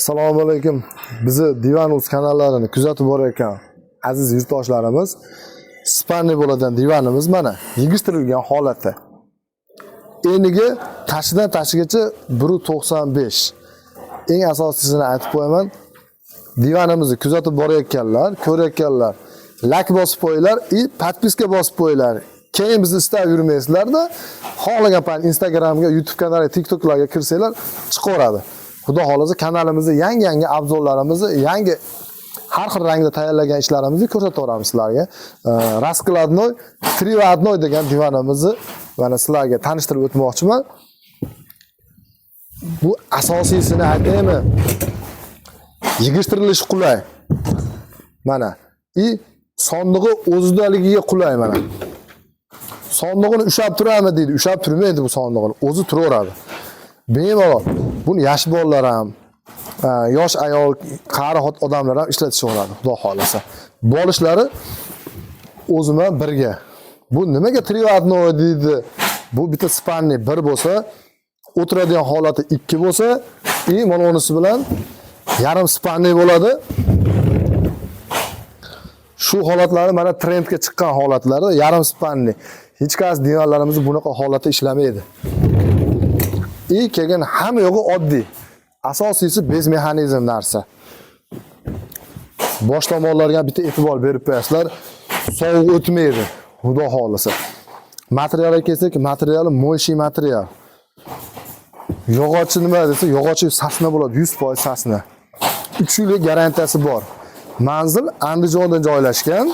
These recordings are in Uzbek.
Assalomu alaykum. Bizni Divan Uz kanallarini kuzatib borayotgan aziz yurtdoshlarimiz, спальный bo'ladigan divanimiz mana yig'ishtirilgan holatda. Eniga tashidan tashigacha 1.95. Eng asosiyisini aytib qo'yaman. Divanimizni kuzatib borayotganlar, ko'rayotganlar layk bosib qo'yinglar и подписка bosib qo'yinglar. Keyin bizni istab yurmaysizlarda, xohlagan payt Instagramga, YouTube kanaliga, TikToklarga kirsanglar chiqaveradi. Xudo xohlasa, kanalimizda yangi-yangi обзор larimizni, yangi har xil rangda tayyorlagan ishlarimizni ko'rsataveramiz sizlarga. Раскладной 3 в 1 degan divanimizni mana sizlarga tanishtirib o'tmoqchiman. Bu asosiysini aytaymi? Yig'ishtirilishi qulay. Mana. И sondig'i o'zidaligiga qulay mana. Sondig'ini ushlab turadimi deydi, ushlab turmaydi bu sondig'ini, o'zi turaveradi. Bemalol. Buni yosh bolalar ham, yosh ayol, qari odamlar ham ishlatishaveradi, xudo xohlasa. Bolishlari o'zi bilan birga. Bu nimaga 3 в 1 deydi? Bu bitta спальный bir bo'lsa, o'tiradigan holati ikki bo'lsa, и mana unisi bilan yarim спальный bo'ladi. Shu holatlari mana trendga chiqqan holatlari yarim спальный. Hech qaysi divanlarimiz bunaqa holatda ishlamaydi. И keyin hamma yo'g'i oddiy. Asosiysi без mexanizm narsa. Bosh tomonlarga bitta e'tibor berib qo'yasizlar. Sovuq o'tmaydi, xudo xohlasa. Materialga kelsak, materiali моющий material. Yog'ochi nima desa, yog'ochi сосна bo'ladi, 100% сосна. 3 yillik garantiyasi bor. Manzil Andijonda joylashgan.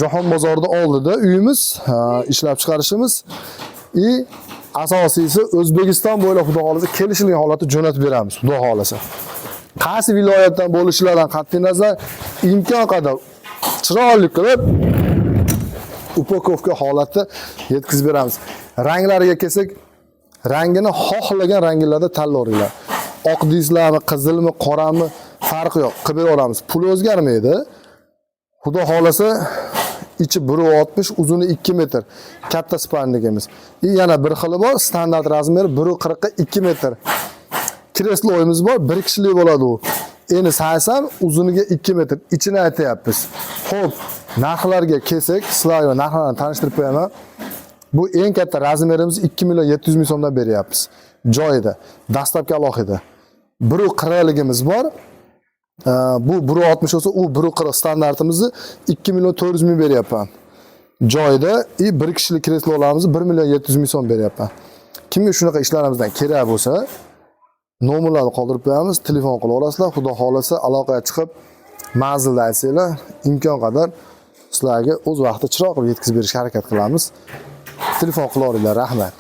Jahon bozorida oldida uyimiz, ishlab chiqarishimiz. И asosiysi, O'zbekiston bo'ylab, xudo xohlasa, kelishilgan holatda jo'natib beramiz, xudo xohlasa. Qaysi viloyatdan bo'lishlaridan qat'iy nazar, imkon qadar chiroyli qilib упаковка holatda yetkazib beramiz. Ranglariga kelsak, rangini xohlagan ranglarda tanlayveringlar. Oq deysizlarmi, qizilmi, qorami, farqi yo'q, qilib beraveramiz. Puli o'zgarmaydi. Xudo xohlasa, ichi 1.60, uzuni 2 metr. Katta спальник imiz. И yana bir xili bor, standart размер 1.40 ga 2 metr. Kresloyimiz bor, bir kishilik bo'ladi u. Eni 80, uzuniga 2 metr. Ichini aytyapmiz. Xo'p, narxlarga kelsak, sizlarga narxlarni tanishtirib qo'yaman. Bu eng katta размер imiz 2 million 700 ming so'mdan beryapmiz. Joyida. Доставка alohida. 1.40ligimiz bor. Bu 1.60 bo'lsa, u 1.40 standartimizni 2 million 400 ming beryapman. Joyida и bir kishilik kreslolarimizni 1 million 700 ming so'm beryapman. Kimga shunaqa ishlarimizdan kerak bo'lsa, nomerlarni qoldirib qo'yamiz, telefon qilib olasizlar. Xudo xohlasa, aloqaga chiqib, manzilda aytsanglar, imkon qadar sizlarga o'z vaqtida chiroq qilib yetkazib berishga harakat qilamiz. Telefon qilaveringlar, rahmat.